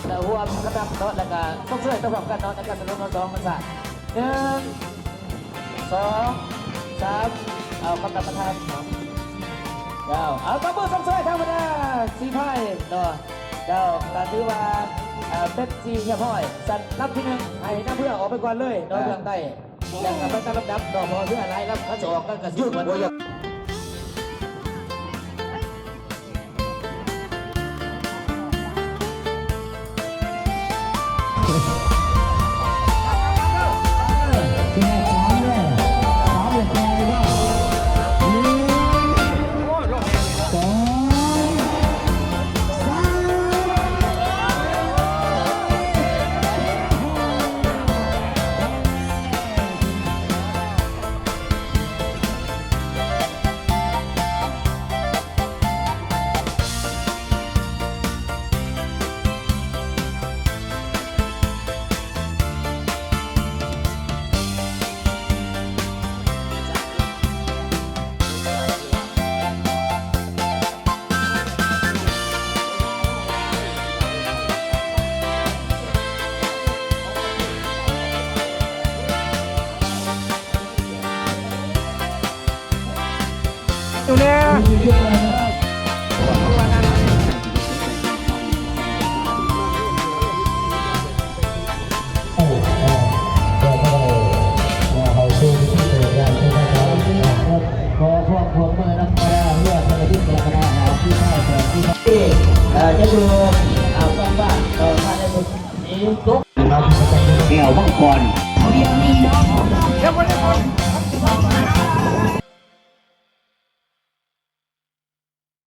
ແລ້ວຮ່ວມຄະນະເນາະ ແລ້ວກະຊົມເຊີຍໄປພ້ອມກັນເນາະ ໃນການສະຫຼອງສອງພັນສາມ ໜຶ່ງ ສອງ ສາມ ເອົາຄຳນັບປະທານເນາະ ເຈົ້າ ເອົາ ຕົບມືຊົມເຊີຍທາງບັນດາສີໄພເນາະ ເຈົ້າ ກະຖືວ່າ ເປັນທີ່ຮຽບຮ້ອຍ ສັນລຳທີໜຶ່ງ ໃຫ້ນາເພື່ອອອກໄປກ່ອນເລີຍເນາະ ເບື້ອງໃຕ້ ແລ້ວກະໄປຕາມລຳດັບເນາະ ເພາະວ່າເຮືອຫຼາຍລຳ ເຂົາຈະອອກກັນກະຊິໝົດ. ຢູ່ແນ່ ຂໍຄວາມຮ່ວມມືນຳບັນດາເຮືອທະລະວິດ ແລະ ຄະນະຫາທີ່ໄດ້ແຕ່ງທີ່ ເອີ ຈະຢູ່ ເອີ ບ້ານ ເອີ ພາຍໃນ ແກ້ວມັງກອນ.